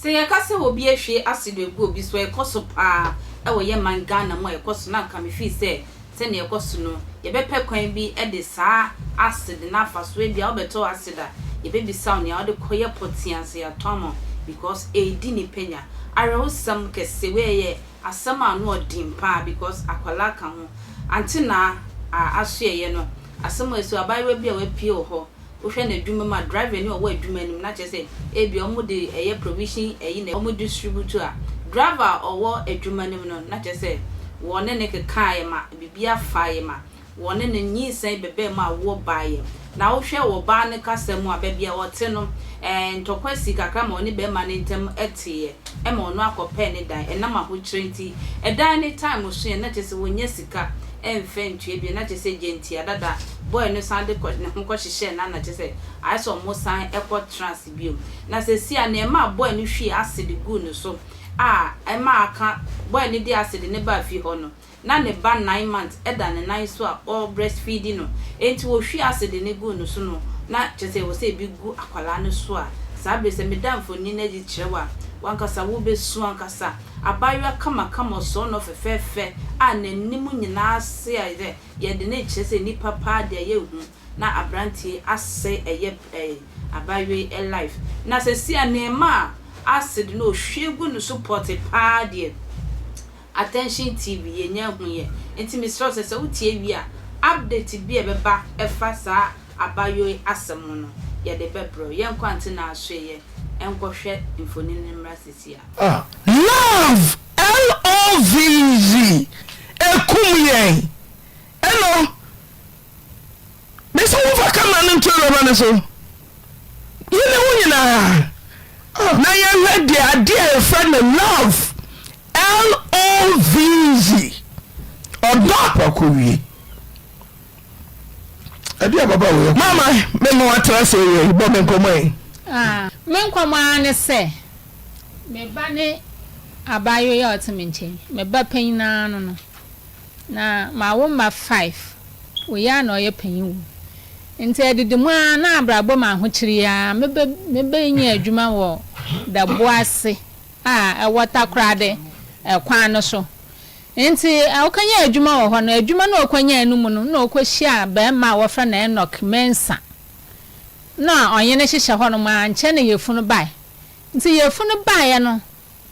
Sɛ yɛka sɛ obi ahwie acid agu obi so a, ɛkɔ so paa wɔ yɛn man Ghana mu a ɛkɔ so na anka me feel sɛ sɛnea ɛkɔ so no yɛbɛpɛ kwan bi de saa acid no afa so ebia wobɛtɔ acid a yɛbɛbisa wo nea wode kɔyɛ pɔtee ansa yɛatɔ ama wo because ɛredi nnipa nya. Awerɛhosɛm kɛse wei ɛyɛ asɛm a ano ɔden paa because akwadaa ka ho. Ante na a asoɛeɛ no asɛm a ɛsi abaayewa bi a wapue wɔ hɔ Wohwɛ n'adwuma mu a, driver ni a ɔwɔ adwuma no mu na kyerɛ sɛ ebia wɔde ɛyɛ provision ɛyi na wɔn distribute a, driver a ɔwɔ adwuma no mu no na kyerɛ sɛ wɔne no kekaeɛ ma biribi afaeɛ ma wɔne no nyinsɛn bɛbaa mu a awoɔ baeɛ. Na wohwɛ wɔ ɔbaa no kasa mu a, baabi a ɔte no, ɛɛ ntɔkwa sii kakra ma ɔne barima no ntam teeɛ ma ɔno akɔpɛɛ ne dan ɛnam ahokyerɛ nti. Ɛdan no time soeɛ na kyerɛ sɛ wɔnnya sika mfa ntua bio na kyerɛ sɛ gyantia dada boy no san de kɔ ne ho kɔ hyehyɛɛ n'ana kyerɛ sɛ ayɛ sɛ ɔmo san kɔ tra ase bio na sɛsi a nea ɛmaa boy no hwiee acid guu ne so a ɛma aka boy no de acid no baa fie hɔ no na ne ba nine months da ne nan so a ɔɔ breastfeedi no enti wɔhwie acid no guu no so no na kyerɛ sɛ ɛwɔ sɛ ebi gu akwadaa no so a saa bere sɛ meda mfoni no adi kyerɛ wo a wankasa wobɛsu ankasa Abaayewa kamakama ɔsɔɔnɔ fɛfɛɛfɛ a n'anim nyinaa ase ayɛ sɛ yɛde no rekyerɛ sɛ nipa paa deɛ ɛyɛ hu na abranteɛ yi asɛe ɛyɛ ɛɛ abaayewa yi life na sɛsi a nea ɛma a acid no ɔhwie gu ne so pɔte paa deɛ Attention TV yɛnya hu yɛ nti mesrɛ wo sɛ sɛ wotie wie a update bi a ɛbɛba ɛfa saa abaayewa yi asɛm ho no yɛde bɛbrɛ wo yɛnkɔ ante na asoɛyɛ nkɔhwɛ mfonini no mmra sɛsi a. Love, L-O-V-E, ɛkum yɛn. Ɛno, mese momfa camera no nto awuraba no so. Yɛne wo nyinaa na yɛhwɛ deɛ adeɛ a yɛfrɛ no love, L-O-V-E, ɔdɔ. Akɔ wie. Ɛdeɛ ababaawa yi akɔ. Mama, mema woatena ase awie yi, bɔ me nkɔmmɔ yi. Me nkɔmmɔ ara ne sɛ, me ba ne abaayewa yi a ɔte me nkyɛn yi, me ba panyin ara no no, na mawo mma five, wei ara na ɔyɛ panyin wɔ mu. Nti adidi mu ara na abrabɔ mu ahokyere yi ara, mebɛ mebɛnya adwuma wɔ Daboase a ɛwɔ Takoradi kwan no so. Ntsi ɔkɔnyaa edwuma wɔ hɔ no, edwuma no a okonyae no mu no, nna okohyiaa barimba a wɔfrɛ no Enoch Mensah. Nna ɔnye no hyehyɛ hɔnom ara, nkyɛ na yafunu bae. Ntsi yafunu baeɛ no,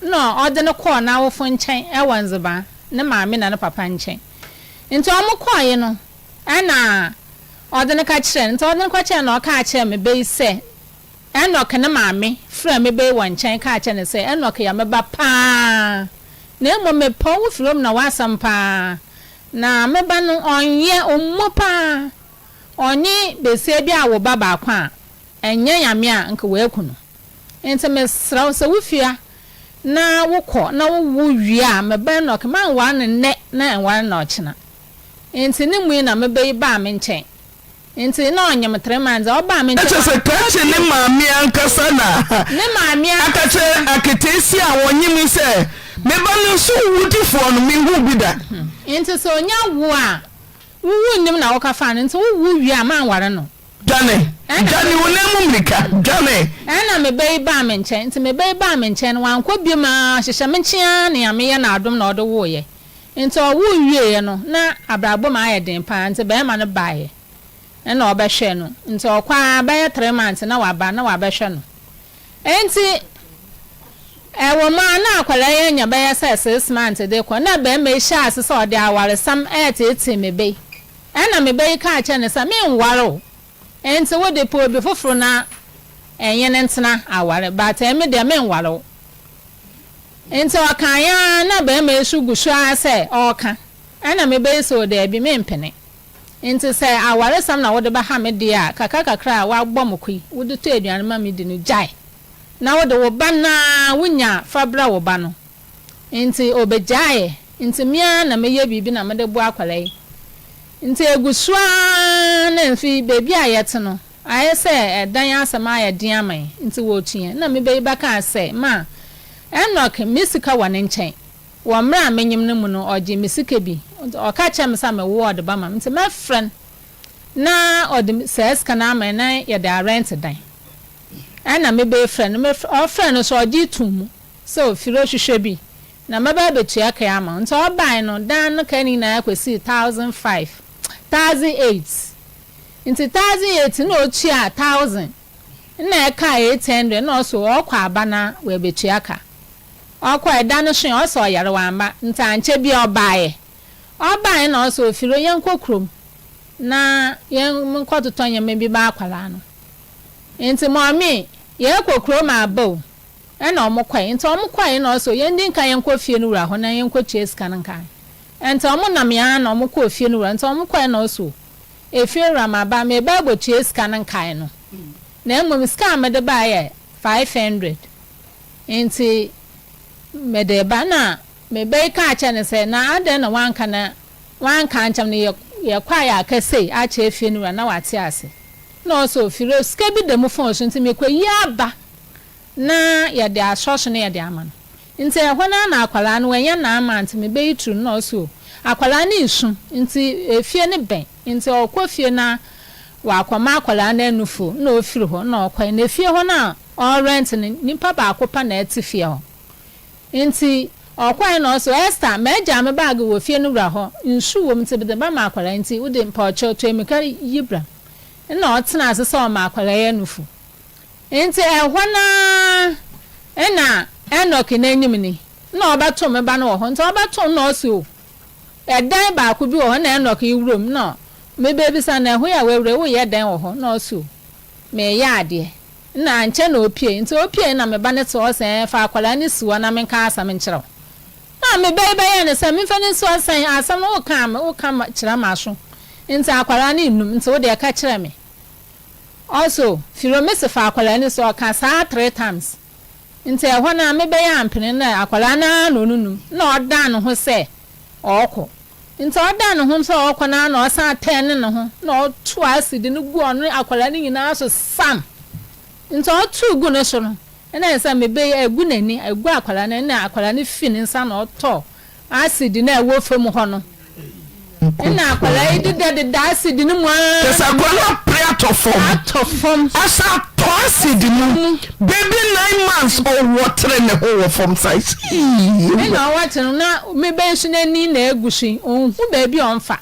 nna ɔdze no kɔɔ n'awofo nkyɛn wɔ Ndzebaa, ne maame na ne papa nkyɛn. Ntsi wɔkɔe no, nna ɔdze no kɛkyerɛɛ no. Ntsi ɔdze no kɔkyerɛɛ no na ɔkaa kyerɛɛ me ba yi sɛ, Enoch ne maame frɛɛ me ba yi wɔ nkyɛn kaa kyerɛɛ no sɛ, Enoch yɛ me ba paa, na mmom mepɛ wo firi hɔ mu na w'asɛm paa. Na me ba no, ɔnyɛ, ɔmmɔ paa. Ɔnye besia bi awo ba baako a, ɛnyɛ Nyame a, nka waku no. Enti mesrɛ wo, sɛ wofie na wokɔ na wowo wie a, me ba Enoch, mannware no nnɛ na nware no ɔkyena. Enti ne mui na me ba yi baa me nkyɛn. Ntsi nna ɔnye me three months dza ɔbaa me Na nkyɛn kyerɛ sɛ krakye ne maame ankasa na Ne maame aka kyerɛ aketeesia a ɔnye me sɛ, Me ba no nso wodifoɔ no, menhuu bi da. Ntsi sɛ onya wo a, wo wu nnim na wokɔfaa no, ntsi wo wu wie a mannware no. Dwane, Ɛna dwane wo nan mu mmirika, dwane. Ɛna me ba yi baa me nkyɛn, ntsi me ba yi baa me nkyɛn no, ɔannkɔ biom aa, ɔhyehyɛ me nkyen ara nea meyɛ no adom na ɔde wooeɛ. Ntsi ɔwoo wieeɛ no, na abrabɔ mu ayɛ den paa, ntsi barima no baeɛ na ɔbɛhwɛɛ no. Ntsi ɔkɔ ara bɛyɛ three months na waba na wabɛhwɛ no. Ntsi ɛwɔ mu ara na akwadaa yi anya bɛyɛ sɛ six months de kɔ, na barima yi hyɛɛ ase sɛ ɔde awaresɛm reteetee me ba yi. Ɛna me ba yi kaa kyerɛɛ no sɛ, Menware wo, ntsi wo de pɛ obi foforo na ɛnye no ntena aware, but emi deɛ menware wo. Ntsi ɔkae ara na barima yi so gu so ara sɛ ɔreka, ɛna me ba yi se o daabi mempene. Ntsi sɛ awaresɛm na wode bɛha me deɛ a, kakra kakra a woabɔ mo ko yi, wode tɔ aduane ma me di no, gyae. Na wode wo ba no ara wonya a, fa brɛ wo ba no. Ntsi obegyaeɛ. Ntsi me ara na meyɛ biribi na mede boa akwadaa yi. Ntsi egu so ara na mfe baabi a yɛte no, Ayɛ sɛ ɛdan asɛm ayɛ den ama yɛn, nti wɔretu yɛn. Ɛnna me ba yi bɛkaa sɛ, Ma, Enoch, me sika wɔ ne nkyɛn. Wɔ mmerɛ a menyem no mu no, ɔgyee me sika bi. Ɔka kyerɛɛ me sɛ mewo a ɔde bɛma me, nti mɛfrɛ no na ɔde saa sika no ama yɛn na yɛde arɛnte dan. Ɛna me bee frɛ no, me ɔfrɛ no so ɔgye too mu sɛ ofiri ɔhwehwɛ bi na mɛba abɛtua ka ama wo. Nti ɔbae no, dan no ka no nyinaa kɔsii 1005, 1008. Nti 1008 na ɔtuaa 1000 nna ɛkaa 800 na ɔse ɔɔkɔ aba na wabɛtua ka. Ɔkɔe, da no soe ɔse ɔyare wamma, nti ankyɛ biaa ɔbaeɛ. Ɔbaeɛ na ɔse ofiri yɛnkɔ kurom na yɛn nkɔtotɔ nneɛma bi ma akwadaa no. Nti mɔmee, yɛɛkɔ kurom aba o, ɛna ɔmo kɔe. Nti ɔmo kɔe na ɔse o yɛndi nka yɛnkɔ fie no wura hɔ na yɛnkɔ tua sika no nka. Nti ɔmo nam aa na ɔmo kɔɔ fie no wura, nti ɔmo kɔe na ɔse o, efie wura maba, meeba abɔtua sika no nkae no, na mmom sika a mede baeɛ yɛ 500, nti mede reba. Ɛna me ba yi kaa kyerɛɛ no sɛ, na adɛn na woanka na woanka ankyɛm no, yɛ yɛkɔ a yɛaka sei akyerɛ fie no wura na wate ase. Na ɔse ofiri o, sika bi da mu phone so nti mekɔyi aba na yɛde asɔ so na yɛde ama no. Nti ɛhɔ no ara na akwadaa no wanya nine months mebɛyi turu no na ɔse o, akwadaa no resu nti efie no bɛn nti ɔkɔ fie na wakɔma akwadaa no anufo na ofiri hɔ na ɔkɔe. Na efie hɔ no a ɔrent no nipa baako pɛ na ɛte fie hɔ. Ntsi ɔkɔe na ɔse, Esther, magyaa me baage wɔ fie no wura hɔ, nsu wɔ mu ntsi medze bɛma akwadaa yi ntsi wo de mpaɔkyɛw tu emirika yi bra. Nna ɔtsena ase sɛ ɔma akwadaa yi nufu. Ntsi ɛhɔ no ara nna Enoch n'enyim ni, nna ɔbɛtoo me ba no wɔ hɔ, ntsi ɔbɛtoo no na ɔse, O, ɛdan baako bi wɔ hɔ nna Enoch yi wura mu, nna mebebisa no, ɛho yi a w'awura yi, woyɛ dɛn wɔ hɔ? Nna ɔse, O, mereyɛ adeɛ. Nna ankyɛ na opiei. Ntsi opiei na me ba no tse hɔ sɛ, Ɛɛ, fa akwadaa no si hɔ na menka asɛm nkyerɛ wo. Na me ba yi bɛyɛɛ no sɛ, Memfa no nsi hɔ sɛn? Asɛm no woka a, woka kyerɛ m'aso. Ntsi akwadaa no nnum, ntsi wo deɛ ka kyerɛ me. Ɔse, Firo mese fa akwadaa no si hɔ. Ɔka saa three times. Ntsi ɛhɔ no ara me ba yi ampene na akwadaa no ara na onunum. Nna ɔdan ne ho sɛ ɔɔkɔ. Ntsi ɔdan no ho sɛ ɔrokɔ no ara na ɔsan tɛɛne no ho na ɔtoo acid no guu ɔno akwadaa no nyinaa so sam. Ntsi ɔtoo guu no so no, nna ayɛ sɛ mebe yi egu n'ani, egu akwadaa no ani na akwadaa no fi ne nsa na ɔtɔɔ acid no a ɛwɔ famu hɔ no. Nna akwadaa yi deda deda acid no mu ara. Kyerɛ sɛ akwadaa no apere atɔ fam. Atɔ fam. Asan atɔ acid mu. Baby nine months ɔwɔtere ne ho wɔ fam saa eii. Nna ɔwɔtere no na me ba yi nso n'ani na egu so yi ɔnhu baabi a ɔnfa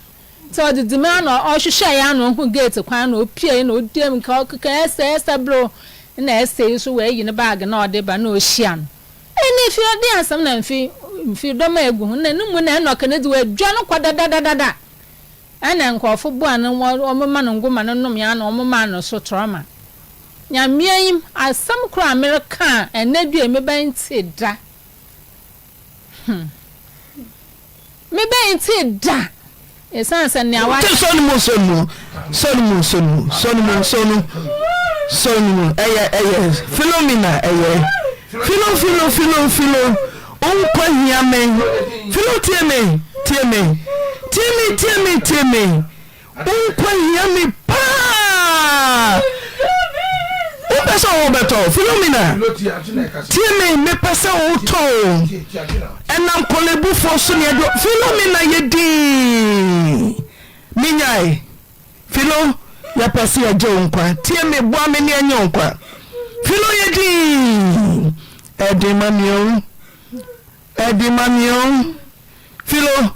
nti ɔdede mu ara na ɔhwehwɛɛ ara na ɔhu gate kwan na ɔpue na ɔdi mmirika ɔkeka Esther Esther bro nna Esther yi nso wayi ne bag na ɔde ba na ɔhyia no ɛnna efi ɔde asɛm na mfe mfe dɔm a egu ho na ne mu na Enoch no de wadwa no kɔ dadadadada. Ɛna nkorɔfo boa no wɔma no ngo ma no nom ya na wɔmaa no so trɔma. Nyame enyim, asɛm kor a mereka a ɛnɛ dua yi me ba nntsie da. Hmm. Me ba nntsie da! Esiane sɛ nea Wote wayɛ. sɔ no mu sɔ no mu sɔ no mu sɔ no mu sɔ no mu sɔ no sɔ no mu ɛyɛ ɛyɛ Philomena ɛyɛ Philo Philo Philo Philo Wo nkwa hia me. Philo tie me, tie me, tie me, tie me, tie me. Wo nkwa hia me paa. Wopɛ sɛ wo bɛtɔ Philomena tie me mepɛ sɛ wotɔ o. Ɛnam kɔlebufoɔ so ne ɛde Philomena yɛ dinn. Menyae. Philo, yɛpɛ sɛ yɛgye wo nkwa. Tie me, boa me ne ɛnyɛ wo nkwa. Philo yɛ dinn. Ɛden ma me o. Ɛden ma me o. Philo,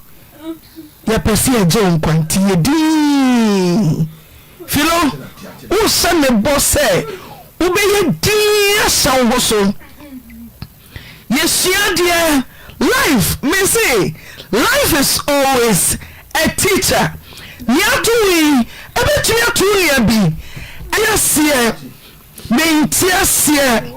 yɛpɛ sɛ yɛgye wo nkwa nti yɛ dinn. Philo, wohyɛ me bɔ sɛ wobɛyɛ dinn ahyɛ wo ho so. Yɛsua adeɛ life me se life is always a teacher nea ato wo yi ɛbɛtumi ato wo nua bi ɛyɛ aseɛ mente aseɛ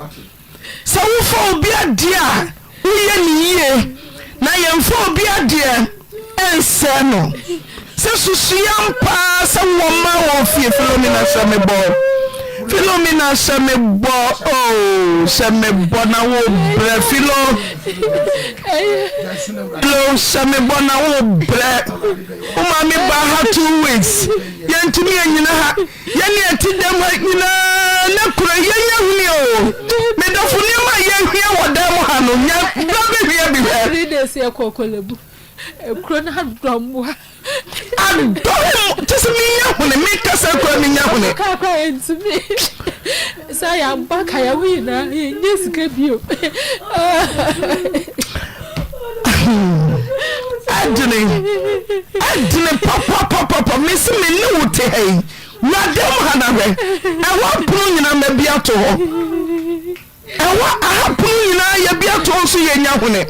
sɛ wofa obi adeɛ a woyɛ ne yie na yɛmfa obi adeɛ ɛnsɛe no. Sɛ susua paa sɛ wowɔ mma wɔ fie Philomena hyɛ me bɔ Philomena hyɛ me bɔ oh hyɛ me bɔ na wo brɛ Philo Philo hyɛ me bɔ na wo brɛ wo maame ba ha 2 weeks yɛntumi anyina ha yɛne ɛte dɛm ha nyinaa na kura yɛnyɛ huni o medɔfo nneɛma a yɛhia wɔ dan mu ha no nya bra bɛhwia bi hwɛ. 3 days yɛ kɔ Korle Bu. Ekuro no adɔ mmoa. Adɔ mmoa kyɛ sɛ menya hone mekasa kura menya hone. Ɔka kora yɛntumi sɛ yɛabɔ ka yɛn ho nyinaa yɛnyɛ sika bio. Ɛdene ɛdene papapapapa mesi me ne wo te ha yi wura dɛm ha na hwɛ ɛhɔ pono nyinaa ma bi ato hɔ. Ɛhɔ aha pono nyinaa yɛ bi ato hɔ nso yɛnya hone.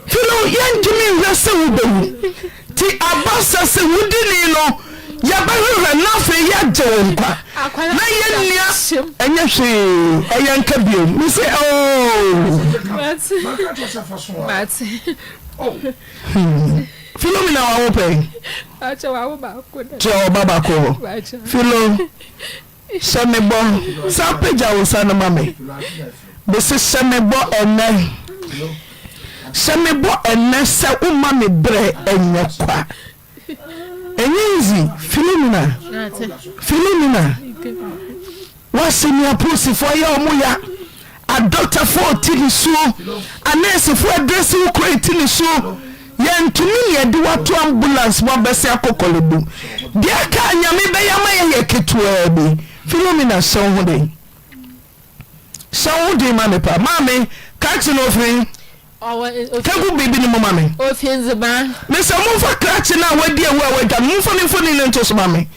Fi no yɛntumi nhwɛ sɛ wobɛwu. Nti aba sɛ sɛ wodi ni no yɛbɛhwehwɛ na afei yɛagye wo nkwa na yɛnnua ɛnyɛ hwee ɛyɛ nka bio. Mese oh. Philomena wawo pɛn? Kyerɛ ɔba baako hɔ. Philo. Hyɛ me bɔ, san pagya wo nsa no ma me. Mese hyɛ me bɔ ɛnnɛ, hyɛ me bɔ ɛnnɛ sɛ womma me berɛ nyɛ kwa. Ɛnyɛ easy, Philomena, Philomena. Woahyɛ nea apolisifoɔ yɛ wɔn ya, adɔktafoɔ rete nisuo, anɛɛsefoɔ adrɛse wo kora rete nisuo. Yɛntumi ne yɛde wo ato ambulance mu abɛsen akɔ Korle Bu. Deɛ aka a Nyame bɛyɛ ama yɛn yɛ ketewaa bi. Philomena hyɛ wo ho den. Hyɛ wo ho den ma me paa. Maame, krakye no ofiri? Ka gu biribi no mu ma me. Ofi Nzema. Mesɛ momfa krakye no a wadi awu a wadwa no, momfa ne mfoni no nto so ma me.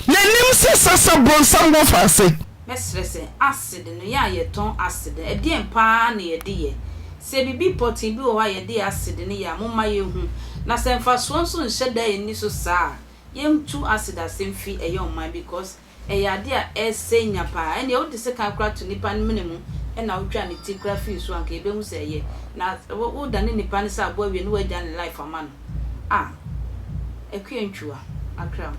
N'anim sɛ sasa bronsam ho faase. Mɛsrɛ sɛ, acid no, yɛn a yɛtɔn acid no, ɛdeɛn pa ara na yɛde yɛ? Sɛ biribi pɔtee bi wɔ hɔ a yɛde acid no yɛ a, momma yɛnhu. Na sɛ mfasoɔ nso nhyɛ da nni so saa a, yɛntu acid ase mfi ɛyɛ ɔman because ɛyɛ adeɛ a ɛresɛe nya paa. Ɛnneɛ wode sekan koraa to nipa no mene mu na wotwa ne ti koraa firi so a, anka yɛbɛhu sɛ ɛyɛ. Na wodane nipa no sɛ aboa wie na woagya ne life ama no a, Akua Ntwiwa, Accra.